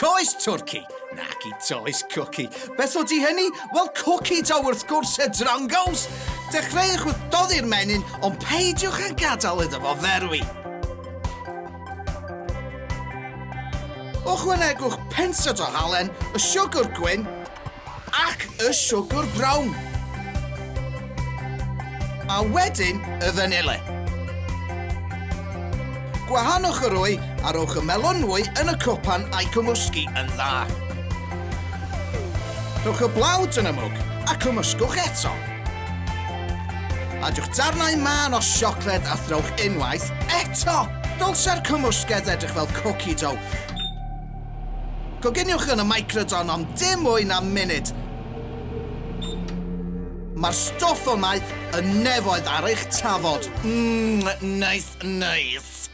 Coes twrci! Naci toes cwci. Beth ydy hynny? Wel, cookie dough wrth gwrs, y drongos! Dechreuwch wrth doddi'r menyn, ond peidiwch â gadael iddo fo ferwi. Ychwanegwch pensad o halen, y siwgr gwyn ac y siwgr brown. A wedyn y fanile. Gwahanwch yr wy a rhowch y melynwy yn y cwpan a'i cymysgu yn dda. Rhowch y blawd yn y mwg a cymysgwch eto. Adiwch darnau mân o siocled a throwch unwaith eto! Dylse'r cymysgedd edrych fel cookie dough. Coginiwch yn y microdon am dim mwy na munud. Mae'r stwff yma yn nefoedd ar eich tafod. Mmm, nice, nice.